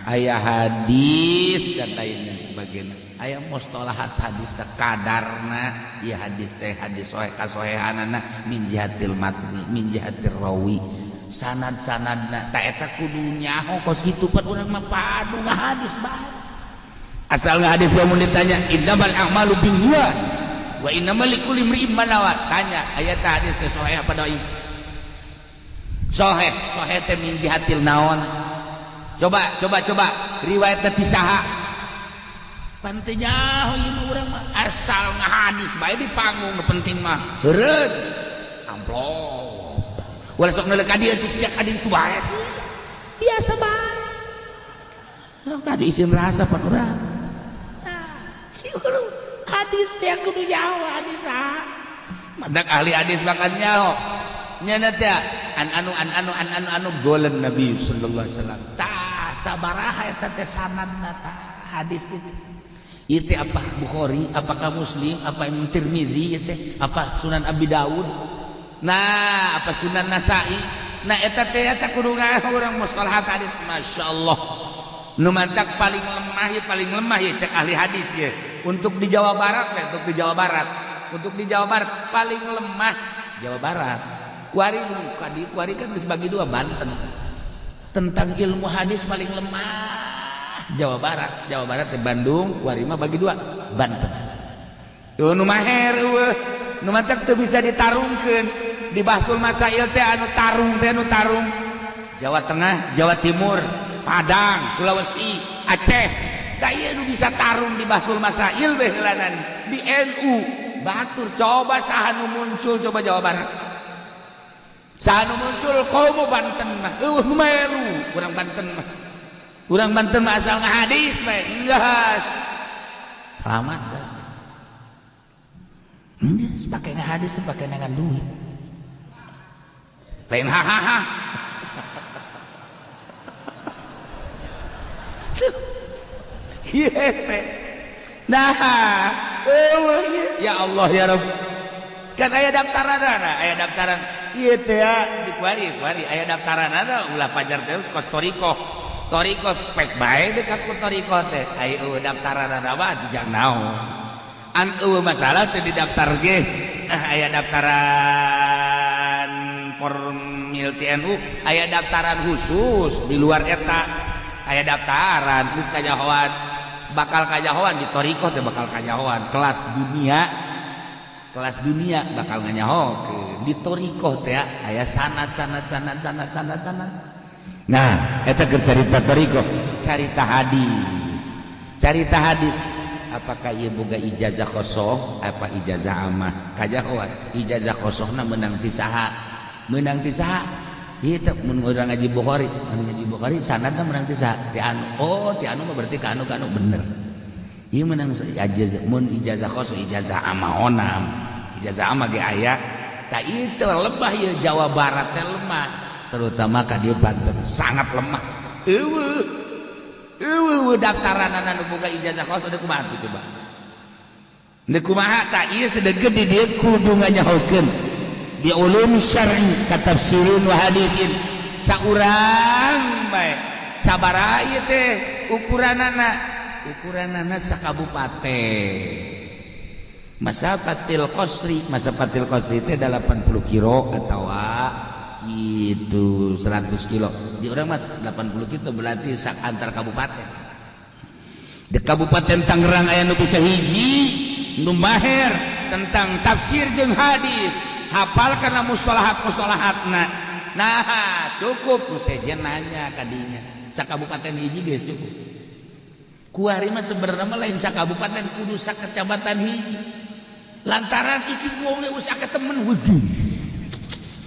aya hadis dan lainnya sebagainya. Aya mustalahat hadis teh kadarna, ieu hadis teh hadis sahih kasahihanana min jihatil matni, min jihatir rawi, sanad-sanadna. Ta eta kudu nyaho kos kitu pan urang mah padu ngahadis bae. Asal ngahadis bae mun ditanya innamal a'malu binniyat wa innamal likulli imri'in ma nawa. Tanya aya teh hadis teh sahih apa dhaif? Sahih, sahih teh min jihatil naon? Coba coba coba riwayat teh saha? Pan teu nyaho ieu mah urang mah asal ngahadis bae di panggung nu penting mah heureun amplop. Ulah sok neuleuh ka dieu tuh sia ka dieu itu bae sih. Biasa bae. Kadu isin rasa pan urang. Nah, ieu hadis teh kudu nyaho hadis saha? Madak ahli hadis bakal nyaho. Nya teh an anu an anu an anu anu golen Nabi sallallahu alaihi wasallam. Tah sabaraha eta teh sanadna tah hadis itu. Ieu teh apa Bukhari, apakah Muslim, apa Imam Tirmizi ieu teh, apa Sunan Abi Dawud. Nah, apa Sunan Nasa'i. Nah eta teh eta kudu ngaho urang mustalahat hadis. Masyaallah. Nu mantak paling lemah ya cek ahli hadis ya. Untuk di Jawa Barat ya, untuk di Jawa Barat. Untuk di Jawa Barat paling lemah Jawa Barat. Kuari kuari kan geus bagi dua Banten. Tentang ilmu hadis paling lemah. Jawa Barat, Jawa Barat di Bandung, kuari mah bagi dua, Banten. Nu maher eueuh, nu matak teu bisa ditarungkeun di Bahsul Masail teh anu tarung teh anu tarung Jawa Tengah, Jawa Timur, Padang, Sulawesi, Aceh. Da ieu nu bisa tarung di Bahsul Masail we heulanan di NU. Batur coba saha nu muncul coba Jawa Barat. Saha nu muncul komo Banten mah eueuh melu urang Banten mah. Urang Banten mah asal ngahadis we geus. Selamat. Geus pake ngahadis teh pake nengan duit. Lain hahaha. Yes. Nah, ya Allah ya Rabb. Kan aya daftaranana, aya daftaran. Ieu teh di kuari, aya daftaranana ulah pajar teh kos toriko. Toriko pek bae dekat ku toriko teh. Aya eueuh daftaranana mah dijang naon. An eueuh masalah teh didaftar ge. Ah aya daftaran formil TNU, aya daftaran khusus di luar eta. Aya daftaran geus kajahoan. Bakal kajahoan di toriko teh bakal kajahoan kelas dunia bakal nganyahokeun di toriko teh aya sanad sanad sanad sanad sanad sanad. Nah eta keur carita toriko, carita hadis apakah ieu boga ijazah khosoh apa ijazah amah kajahoan. Ijazah khosohna meunang ti saha, meunang ti saha. Ieu teh mun urang ngaji Bukhari, mun ngaji Bukhari sanadna meunang ti saha? Ti anu. Oh, ti anu mah berarti ka anu ka anu bener. Ieu meunang ijazah, mun ijazah khosoh ijazah amah onam. Ijazah amah ge aya. Tah ieu teh lemah ieu Jawa Barat teh lemah, terutama ka dieu Banten sangat lemah. Eueuh. Eueuh daftaranana nu boga ijazah khosoh deuk kumaha tuh coba. Deuk kumaha tah ieu sedeukeun di dieu kudu nganyahokeun. Di ulum syar'i katafsirin wa haditsin saurang bae sabaraha ieu teh ukuranana, ukuranana sakabupaten. Masafatil qasri, masafatil qasri teh 80 kilo atawa gitu 100 kilo. Di urang mah 80 kilo berarti sak antar kabupaten. Di Kabupaten Tangerang aya nu bisa hiji nu maher tentang tafsir jeung hadis. Hafal karena mustalahat-mustalahatna. Nah, cukup nu sejen nanya kadinya. Sakabupaten hiji geus cukup. Kuari mah sebenarnya mah lain sakabupaten kudu sakecamatan hiji. Lantaran iki wong ge wis akeh temen weuh.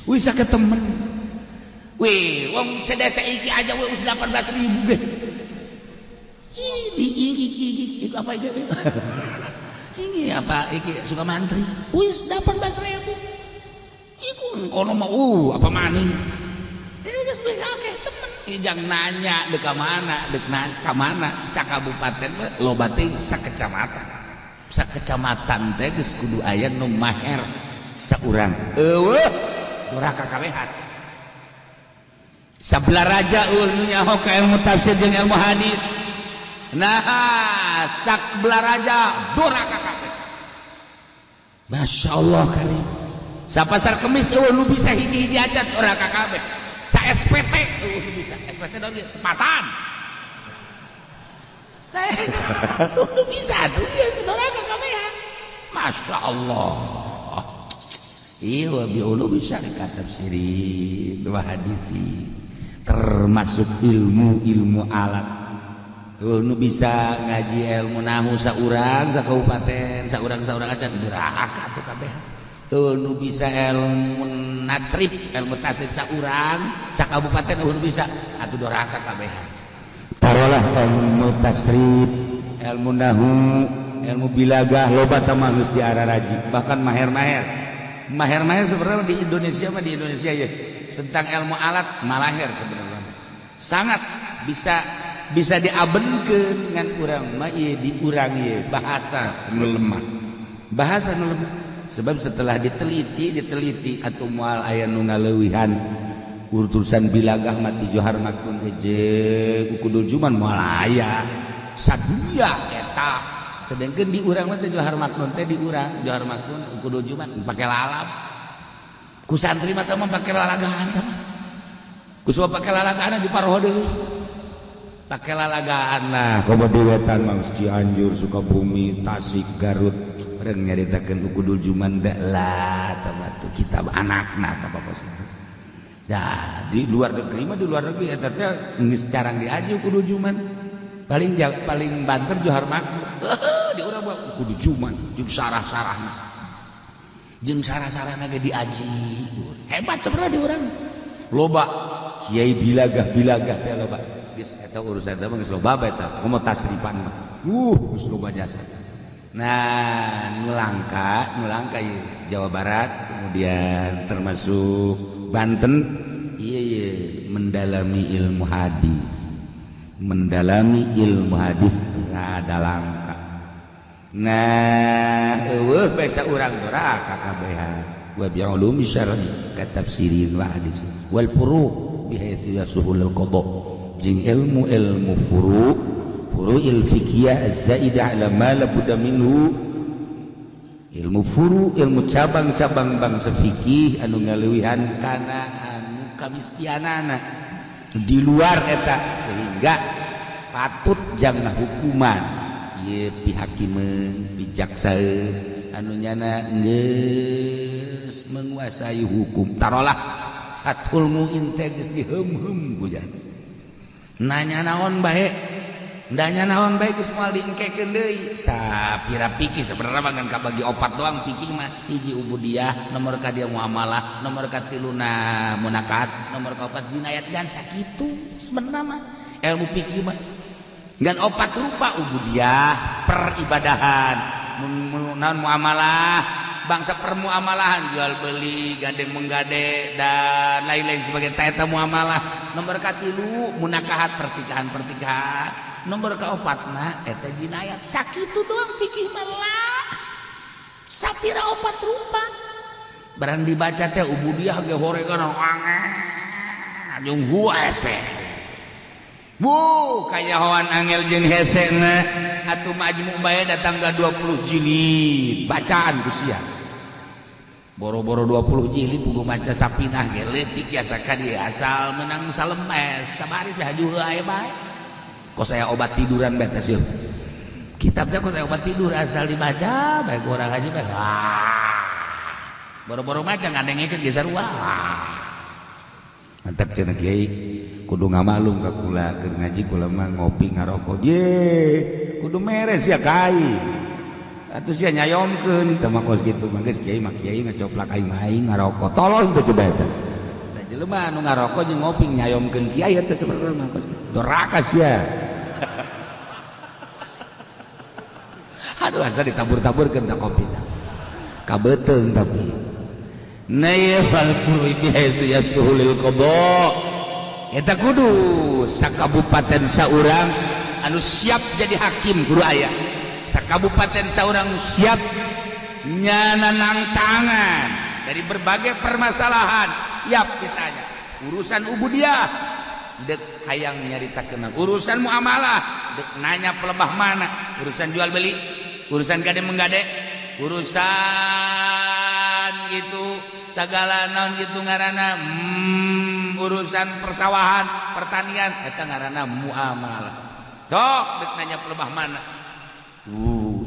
Wis akeh temen. Wih, wong sedesa iki aja wis 18.000 ge. Ini iki apa iki? Ini apa iki suka mantri. Wis 18.000. Iku kono mah apa maning. Ini geus wis akeh temen. Ijang nanya dek ka mana, dek ka mana, sakabupaten mah loba teh sakecamatan. Sakecamatan teh geus kudu aya nu maher saurang. Eueuh, doraka kabehan. Sabelah raja eueuh nu nyaho ka ilmu tafsir jeung ilmu hadis. Nah, sabelah raja doraka kabeh. Masya Allah kali. Sapasar kemis eueuh nu bisa hiji-hiji aja doraka kabeh. Sa SPT eueuh nu bisa. SPT naon ge? Sepatan. Nu bisa tuh ieu doraka kabehan. Masya Allah. Iya bi ulum syarikat tafsirin wa hadisi termasuk ilmu-ilmu alat. Nu bisa ngaji ilmu nahu saurang sakabupaten saurang-saurang acan doraka atuh kabeh. Nu bisa ilmu nasrib, ilmu tasrif saurang sakabupaten nu bisa atuh doraka kabeh. Tarolah ilmu tasrif, ilmu nahu, ilmu bilagah loba tah mah geus diararaji, bahkan maher-maher. Maher-maher sebenarnya di Indonesia mah, di Indonesia ya tentang ilmu alat malahir sebenarnya. Sangat bisa diabenkeun ngan urang mah ieu di urang ieu bahasa nu lemah. Bahasa nu lemah. Sebab setelah diteliti atuh moal aya nu ngaleuwihan urusan bilagah mati Johar Makmun heujeuk Ukudul Juman moal aya sadunya eta. Sedangkan di urang mah teh Johar Makmun teh di urang Johar Makmun Ukudul Juman pake lalap. Ku santri mah teh mah pake lalagahan teh. Ku suwa pake lalagahan di paroho deui. Pake lalagaan lah komo di wetan mah Cianjur, Sukabumi, Tasik, Garut reng nyaritakeun Uqudul Jumanda lah tah tuh kitab anakna tah kos. Dah di luar negeri mah di luar negeri eta teh geus carang diaji Uqudul Juman. Paling paling banter Johar Makmur. Di urang mah Uqudul Juman jeung sarah-sarahna. Jeung sarah-sarahna ge diaji. Hebat sebenarnya di urang. Loba kiai bilagah-bilagah teh loba. Geus eta urusan teh mah geus loba bae eta. Komo tasrifan mah. Geus loba jasa. Nah, nu langka ieu Jawa Barat, kemudian termasuk Banten, ieu mendalami ilmu hadis. Mendalami ilmu hadis rada langka. Nah, eueuh bae saurang doraka kabehan. Wa bi ulumi syar'i katafsirin wa hadis wal furu' bihaitsu yasuhul qada. Jeung ilmu-ilmu furu' furu'il fikih az-zaidah ala ma la budda minhu. Ilmu furu' ilmu cabang-cabang bangsa fikih anu ngaleuwihan kana anu kamistianana di luar eta sehingga patut jangan hukuman ieu pihakimeun pijaksaeun anu nyana geus menguasai hukum tarolah Fathul Muin teh geus diheum-heum ku jana nanya naon bae nanya naon bae geus moal diengkekeun deui sapira pikir sebenarnya mah ngan kabagi opat doang pikir mah hiji ubudiyah nomor ka dia muamalah nomor ka tiluna munakat nomor ka opat jinayat gan sakitu sebenarnya mah ilmu pikir mah ngan opat rupa ubudiyah peribadahan naon muamalah bangsa permuamalahan jual beli gandeng menggade dan lain-lain sebagai eta muamalah nomor katilu munakahat pertikahan nomor kaopatna eta jinayat sakitu doang pikir malah sapira opat rupa barang dibaca teh ubudiyah ge horegan angel jeung hese bu kayahoan angel jeung hesena atuh majmu bae datang ka 20 jilid bacaan ku sia boro-boro 20 jilid buku maca sapinah ge leutik jasa ka dieu asal menang salemes sabaris teh hajuh aya bae kok saya obat tiduran bae teh sieun kitabnya kok saya obat tidur asal dibaca bae ku urang haji bae boro-boro maca ngadengekeun ge sarua mantap cenah kiai kudu ngamalum ka kula keur ngaji kula mah ngopi ngarokok ye kudu meres ya kai atuh sia nyayomkeun teh mah kos kitu mah geus kiai mah kiai ngacoplak aing aing ngarokok tolol teh coba eta da jelema anu ngarokok jeung ngopi nyayomkeun kiai eta sebenarnya mah kos doraka sia aduh asa ditabur-taburkeun ta kopi tah kabeuteung tapi nayfal qurbi itu yasduhu lil qada eta kudu sakabupaten saurang anu siap jadi hakim kudu aya sakabupaten saurang siap nyananang tangan dari berbagai permasalahan siap ditanya urusan ubudiyah dek hayang nyaritakeun urusan muamalah dek nanya pelebah mana urusan jual beli urusan gade menggade urusan gitu segala naon gitu ngaranna urusan persawahan pertanian eta ngaranna muamalah tok dek nanya pelebah mana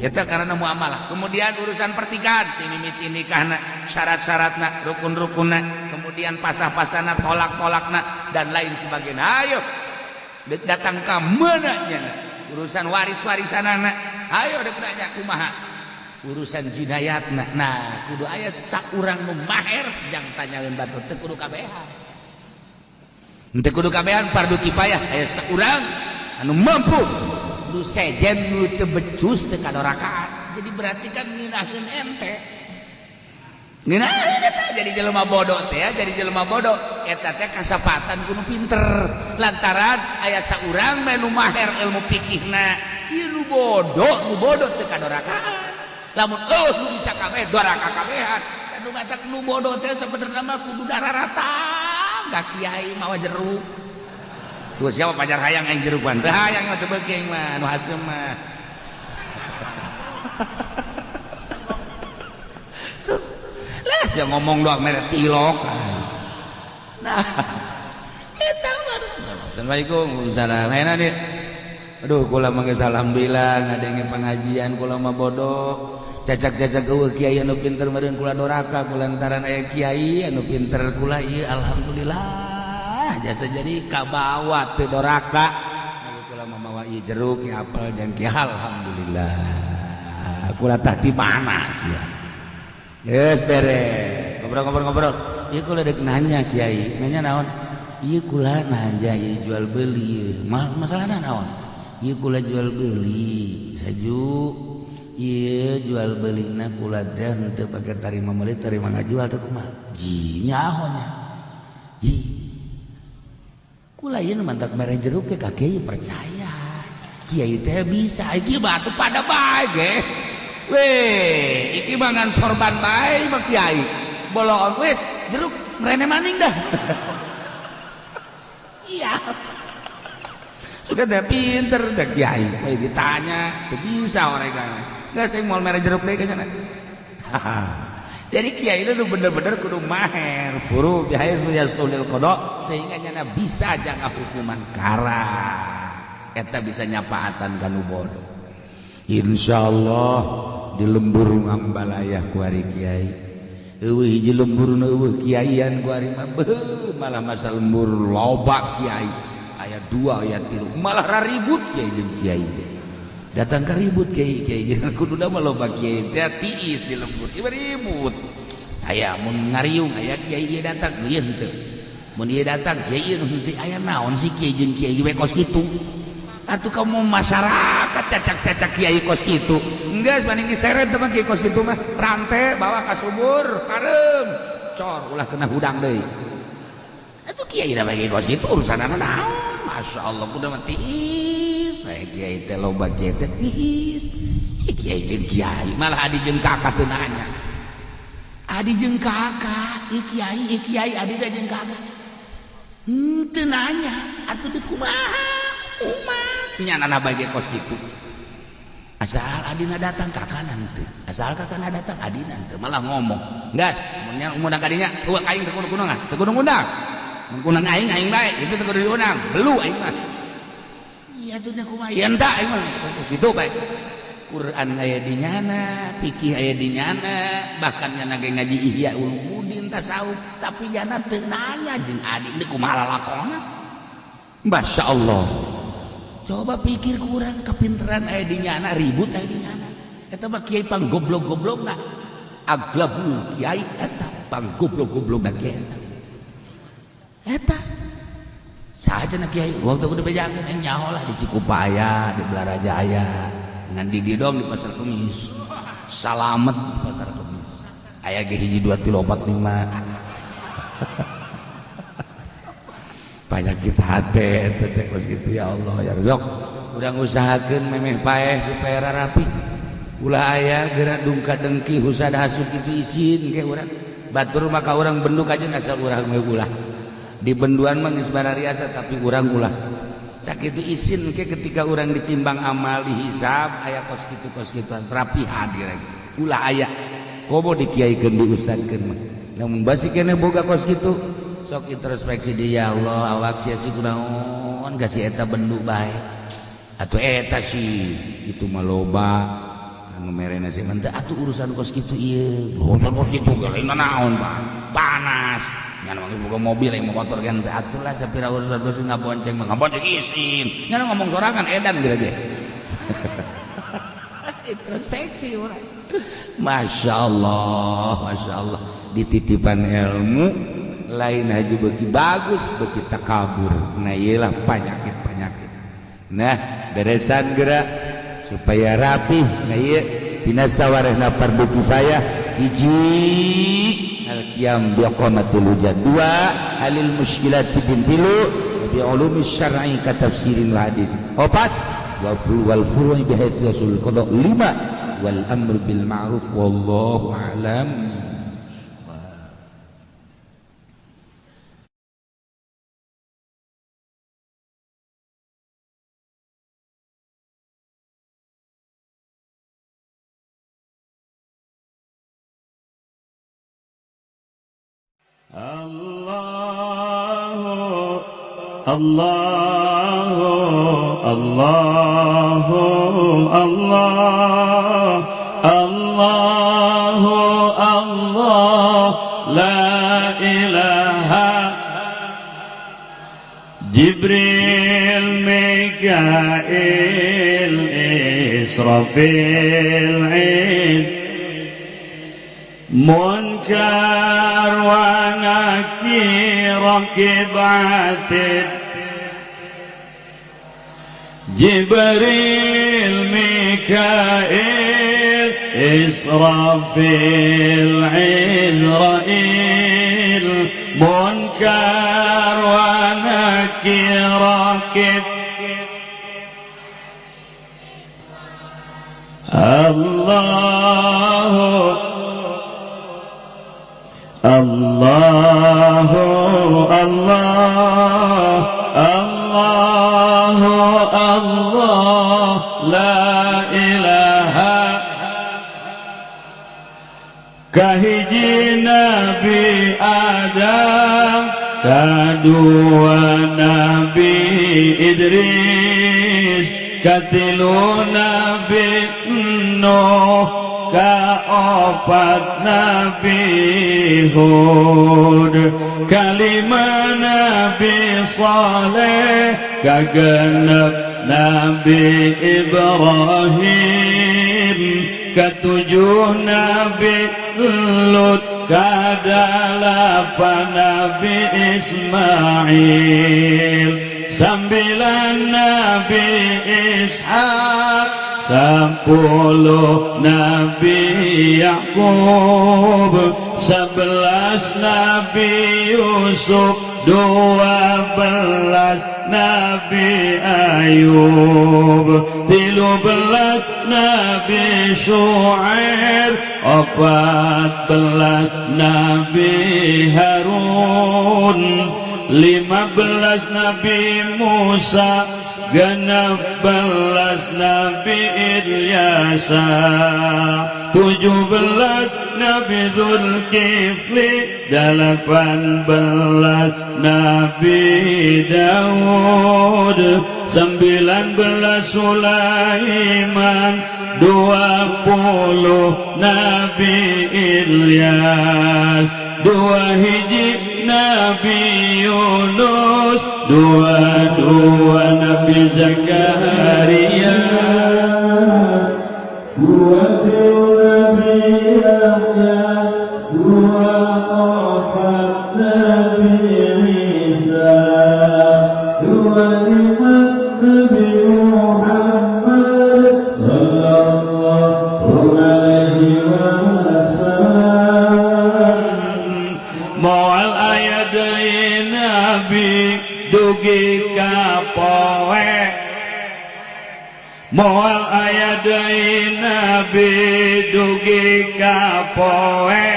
eta ngaranna muamalah kemudian urusan pertikahan timimiti nikahna syarat-syaratna rukun-rukunna kemudian pasah-pasahna tolak-tolakna dan lain sebagainya ayo dek datang ka mana nya urusan waris-warisanana ayo dek nanya kumaha urusan jinayatna nah kudu aya saurang nu maher jang tanyaeun batur teu kudu kabehan teu kudu kabehan fardu kifayah aya saurang anu mampu nu sejen nu teu becus teu kadorakaan jadi berarti kan ngeunaheun ente ngeunaheun eta jadi jelema bodoh teh ya jadi jelema bodoh eta teh kasapatan ku nu pinter lantaran aya saurang nu maher ilmu fikihna ieu nu bodoh teu kadorakaan lamun eueuh nu bisa kabeh doraka kabehan nu matak nu bodoh teh sabenerna mah kudu dararata ka kiai mawa jeruk tuh siapa pacar hayang aing jerukan teu hayang mah teu beuki aing mah nu haseum mah lah dia ngomong doang mere tilok nah eta mah Assalamualaikum. Waalaikumsalam. Ayeuna nih. Aduh, kula mah geus alhamdulillah ngadenge pengajian, kula mah bodoh. Cacak-cacak eueuh kiai anu pinter meureun kula doraka, kulantaran aya kiai anu pinter kula ieu alhamdulillah jasa jadi kabawa teu doraka. Kula mah mawa ieu jeruk ieu apel jeung kiai alhamdulillah. Kula tah di mana sia? Geus beres. Ngobrol-ngobrol-ngobrol. Ieu kula deuk nanya kiai, nanya naon? Ieu kula nanya ieu jual beli. Masalahna naon? Ieu kula jual beli saju ieu jual belina kula teh henteu pake tarima meuli tarima ngajual teh kumaha ji nyaho nya ji kula ieu nu mantak mere jeruk ke ka kiai percaya kiai teh bisa iki batu pada bae ge weh iki mah ngan sorban bae mah kiai boloon wis jeruk merene maning dah siap. Suka dah pinter dah kiai, we ditanya, teu bisa orang kan. Enggak saya mau mere jeruk deui kayaknya. Jadi kiai itu bener-bener kudu maher, furu bihaitsu yasulil qada sehingga nyana bisa jangan hukuman kara. Eta bisa nyapaatan kanu bodoh. Insyaallah di lembur ngambalayah ku ari kiai. Eueuh hiji lembur nu eueuh kiaian ku ari mah beuh malah masa lembur loba kiai. Ayat 2 ayat 3 malah ribut kiai jeung kiai datang ka ribut kiai kiai kuduna mah loba kiai teh tiis di lembur ieu ribut aya mun ngariung aya kiai ieu datang ieu henteu mun ieu datang kiai ieu henteu aya naon sih kiai jeung kiai we kos kitu atuh kamu masyarakat cacak-cacak kiai kos kitu geus banding diseret teman kiai kos kitu mah rante bawa ka sumur pareum cor ulah kena hudang deui atuh kiai da bagi kos kitu urusanana naon. Masya Allah kudu mah tiis saya kiai teh loba kiai teh tiis kiai jeung kiai malah adi jeung kakak teu nanya adi jeung kakak ieu kiai adi da jeung kakak henteu nanya atuh di kumaha umat nyanana bagi kos kitu asal adina datang kakak henteu asal kakak datang adina henteu malah ngomong enggak mun mun kadinya eueuh aing teu kudu kunungan teu kudu ngundang kunang aing aing bae itu teu kudu diundang belu aing mah iya tuh nya kumaha ieu entah aing mah kos kitu bae Quran aya di nyana fikih aya di nyana bahkan nyana ge ngaji Ihya Ulumuddin tasawuf tapi nyana teu nanya jeung adik deui kumaha lalakonna. Masyaallah coba pikir kurang kapinteran aya di nyana ribut aya di nyana eta mah kiai panggoblok-goblokna aglabul kiai eta panggoblok-goblokna kiai eta eta saja nak kiai waktu kudu bejakeun yang nyaho lah di Cikupa aya di Balaraja aya ngan di Didong di Pasar Kemis salamet di Pasar Kemis aya ge hiji 2 3 4 5 penyakit hate eta teh kos kitu ya Allah ya Razak urang usahakeun memeh paeh supaya rapi ulah aya geura dungka dengki husada hasud kitu isin ke urang batur maka urang benduk aja asal urang we ulah di benduan mah geus barariasa tapi urang ulah sakitu isin ke ketika urang ditimbang amal dihisab aya kos kitu kos kituan rapi hadir ulah aya komo dikiaikeun diustadkeun mah lamun basi keneh boga kos kitu sok introspeksi di ya Allah awak sia si kunaon ka si eta bendu bae atuh eta sih itu mah loba anu merena sih mah atuh urusan kos kitu ieu urusan kos kitu ge lain naon panas ngan mah geus boga mobil yang motor kan teh atuh lah sapira urusan geus ngabonceng mah ngabonceng isin ngan ngomong sorangan edan geura ge introspeksi urang masyaallah masyaallah dititipan ilmu lain haji beuki bagus beuki takabur nah ieu lah penyakit-penyakit nah beresan geura supaya rapih nah ieu dina sawarehna fardu kifayah hiji al-qiyam biqamatil hujjah dua halil musykilat fid tilu bi ulumi syar'i ka tafsirin wal hadis opat wal furu'i bi haitsu yasul qada lima wal amru bil ma'ruf wallahu a'lam. Allahu Allah Allah Allah Allah Allah la ilaha. Jibril, Mikail, Israfil, Munkar wa Nakir, Raqib, Atid. Jibril, Mikail, Israfil, Izrail, Munkar wa Nakir, Raqib. Allah Allah Allah Allah Allah la ilaha. Kahiji Nabi Adam, kadua Nabi Idris, katilu Nabi Nuh, kaopat Nabi Hud, kalima Nabi Saleh, kagenep Nabi Ibrahim, ketujuh Nabi Lut, kadalapan Nabi Ismail, 9 Nabi Ishak, 10 Nabi Yakub, 11 Nabi Yusuf, 12 Nabi Ayub, 13 Nabi Shu'aib, 14 Nabi Harun, 15 Nabi Musa, 16 Nabi Ilyasa, 17 Nabi Zulkifli, 18 Nabi Daud, 19 Sulaiman, 20 Nabi Ilyas, 2 hiji Nabi Yunus, 22 Nabi Zakaria, 23 Nabi Yahya, 24 Nabi Isa, 25 Nabi Muhammad sallallahu alaihi wasallam. Moal aya deui nabi dugi ka poe, moal aya deui nabi dugi ka poe.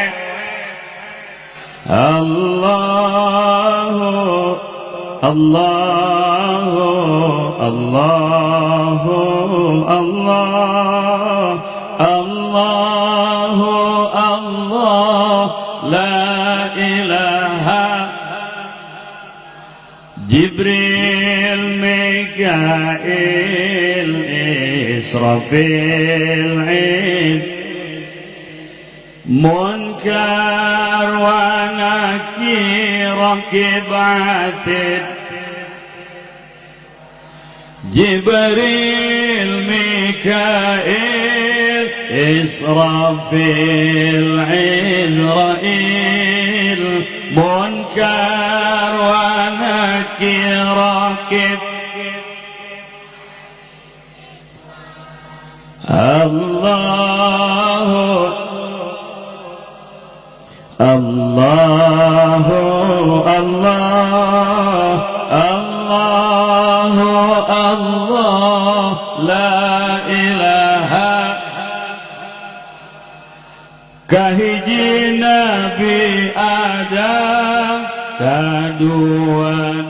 Allah Allah Allah Allah Allah Allah la ilaha. Jibril, Mikail, Israfil, Munkar wa Nakir, Raqib, Atid. Jibril, Mikail, Israfil, Izrail, Munkar wa Nakir, Raqib. Allah Allah Allah Allah Allah la ilaha. Kahiji Nabi Adam, kadua